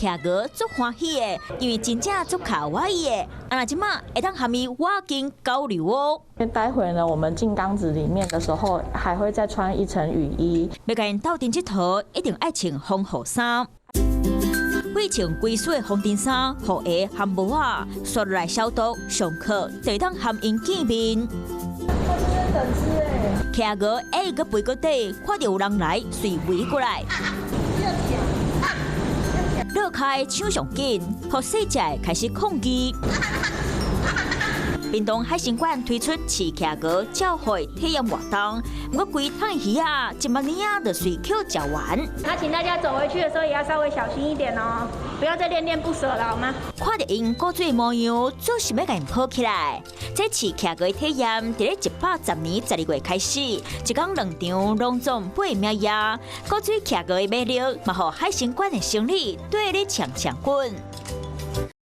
企鵝足歡喜的，因為真正足卡哇伊的。啊，若這馬會當和伊挖緊交流哦。待會呢，我們進缸子裡面的時候，還會再穿一層雨衣。欲共𪜶鬥陣𨑨迌，一定愛穿防護衫。未穿歸水的防塵衫、雨鞋和帽仔，刷來消毒上課，就會當和𪜶見面。企鵝會閣飛過底，看著有人來，隨圍過來。落開搶上緊，予細隻的開始抗議。屏東海生館推出飼企鵝教會體驗活動，毋過規桶魚仔，一萬年仔就隨抾食完。那請大家走回去的時候也要稍微小心一點哦，不要再戀戀不捨了，好嗎？看著𪜶古錐模樣，總是欲共𪜶抱起來。這飼企鵝的體驗，佇咧110年12月開始，一工兩場，攏總八暝夜。古錐企鵝的魅力，嘛予海生館的生理綴咧搶搶滾。